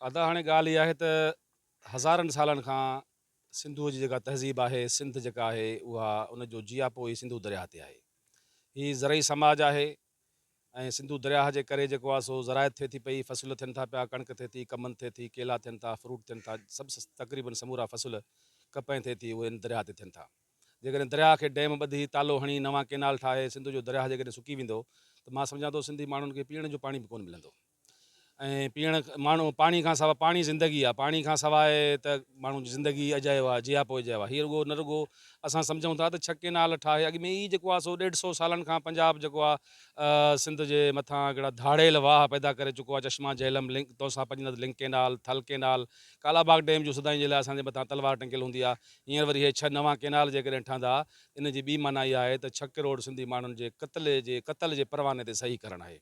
ادا هاڻي ڳالهه اها آهي ته هزارن سالن کان سنڌوء جي جيڪا تهذيب آهي، سنڌ جيڪا آهي اها ان جو جياپو ئي سنڌو درياهه تي آهي. هي زرعي سماج آهي ۽ سنڌو درياهه جي ڪري جيڪو آهي سو زراعت ٿئي ٿي پئي، فصل ٿين ٿا پيا، ڪڻڪ ٿئي ٿي، ڪمند ٿئي ٿي، ڪيلا ٿين ٿا، فروٽ ٿين ٿا، سڀ تقريبن سمورا فصل ڪپهه ٿئي ٿي اهي ان درياهه تي ٿين ٿا. جيڪڏهن درياهه کي ڊيم ٻڌي، تالو هڻي، نوان ڪينال ٺاهي سنڌ جو درياهه جيڪڏهن سڪي ويندو ته مان سمجهان ٿو سنڌي ماڻهن کي پيئڻ جو پاڻي به ڪونه ملندو. ۽ پيئڻ ماڻهو پاڻي کان سواء پاڻي زندگي آهي پاڻي کان سواء ته ماڻهو جي زندگي اجايو آهي جياپو اجايو آهي هي رڳو نه رڳو اسان سمجهون ٿا ته ڇهه ڪينال ٺاهي اڳ ۾ ئي جيڪو آهي سو ڏيڍ سو سالن کان پنجاب جيڪو آهي سنڌ جي مٿان هڪڙا ڌاڙيل واهه پيدا ڪري چڪو آهي Chashma Jhelum link Taunsa Panjnad link canal Thal canal Kala Bagh dam جو سدائين جي لاء اسان جي مٿان تلوار ٽنگيل هوندي آهي هينئر وري هي ڇهه نوان ڪينال جيڪڏهن ٺهندا ان جي ٻي معنيٰ اها آهي ته ڇهه ڪروڙ سنڌي ماڻهن جي قتل جي قتل جي پرواني تي صحيح ڪرڻ آهي.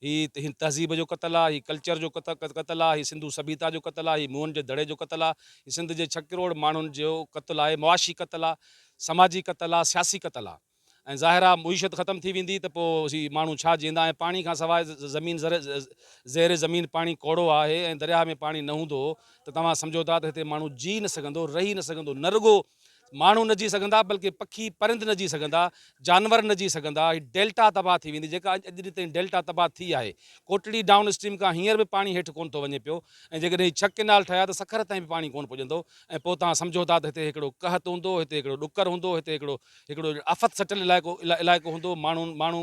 هي تهذيب جو قتل آ، هي ڪلچر جو قتل آ، هي سنڌو سڀيتا جو قتل آ، هي موهن جي دڙي جو قتل آ، هي سنڌ جي ڇهه ڪروڙ ماڻهن جو قتل آهي، معاشي قتل آ، سماجي قتل آ، سياسي قتل آ ۽ ظاهر آ معيشت ختم ٿي ويندي ته پوء هي ماڻهو ڇا جيئندا ۽ پاڻي کان سواء زمين زير زمين پاڻي ڪوڙو آهي ۽ درياهه ۾ پاڻي نه هوندو ته توهان سمجهو ٿا ته هتي ماڻهو جي نه سگهندو، رهي نه سگهندو، نه رڳو ماڻهو نه جي سگهندا بلڪه پکي پرند نه جي سگهندا، جانور نه جي سگهندا، هي ڊيلٽا تباهه ٿي ويندي جيڪا اڄ ڏينهن تائين ڊيلٽا تباهه ٿي آهي. ڪوٽڙي ڊائون اسٽريم کان هينئر به پاڻي هيٺ ڪونه ٿو وڃي پيو ۽ جيڪڏهن هي ڇهه ڪينال ٺهيا ته سکر تائين به پاڻي ڪونه پڄندو ۽ پوء توهان سمجهو ٿا ته هتي هڪڙو قحط هوندو، هتي هڪڙو ڏڪر هوندو، هتي هڪڙو هڪڙو آفت سٽيل علائقو علائقو هوندو، ماڻهو ماڻهو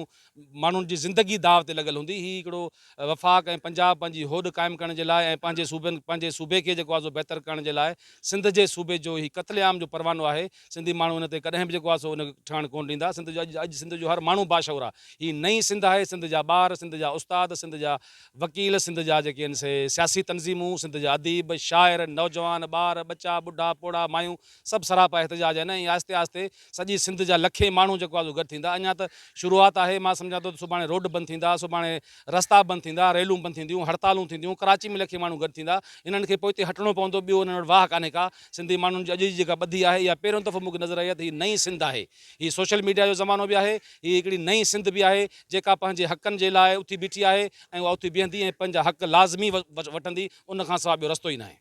ماڻهن جي زندگي داء تي لڳل هوندي. هي هڪڙو وفاق ۽ پنجاب پنهنجي هوڏ قائم ڪرڻ جي لاء ۽ پنهنجي صوبن پنهنجي صوبي کي جيڪو آهي سو بهتر ڪرڻ جي لاء سنڌ جي صوبي جو هي قتل عام جو پروانو آهي. سنڌي ماڻهو ان تي ڪڏهن به جيڪو آهي سو ان کي ٺهڻ ڪونه ڏيندا. سنڌ جو اڄ اڄ سنڌ جو هر ماڻهو باشعور آهي. هي نئين سنڌ آهي. سنڌ جا ٻار، سنڌ جا استاد، سنڌ جا وڪيل، سنڌ جا جيڪي آهن سي سياسي تنظيمون، سنڌ جا اديب، شاعر، نوجوان، ٻار، ٻچا، ٻڍا، پوڙها، مايون سڀ سراپا احتجاج آهن ۽ آهستي آهستي سڄي سنڌ جا لکين ماڻهو جيڪو آهي سو گڏ ٿيندا. اڃا ته شروعات آهي. مان سمجهان ٿو ته سڀاڻي روڊ بند ٿيندا، سڀاڻي رستا بند ٿيندا، ريلون بند ٿينديون، هڙتالون ٿينديون، ڪراچي ۾ لکين ماڻهو گڏ ٿيندا. انهن کي پوئتي هٽڻو پوندو، ٻيو انهن وٽ واهه ڪانهي ڪا. سنڌي ماڻهن جي اڄ جي جيڪا ٻڌي آهي، اها پهريون دفعو مون کي نظر آئي آهي ته هي نئين سنڌ آهي. هي سوشل ميڊيا جو زمانو به آهي. هي هڪڙي نئين سنڌ به آهي، جيڪا پنهنجي حقن جي لاء اٿي بيٺي آهي ۽ اها اٿي بيهندي ۽ پنهنجا حق لازمي وٺندي، ان کان سواء ٻيو رستو ئي ناهي.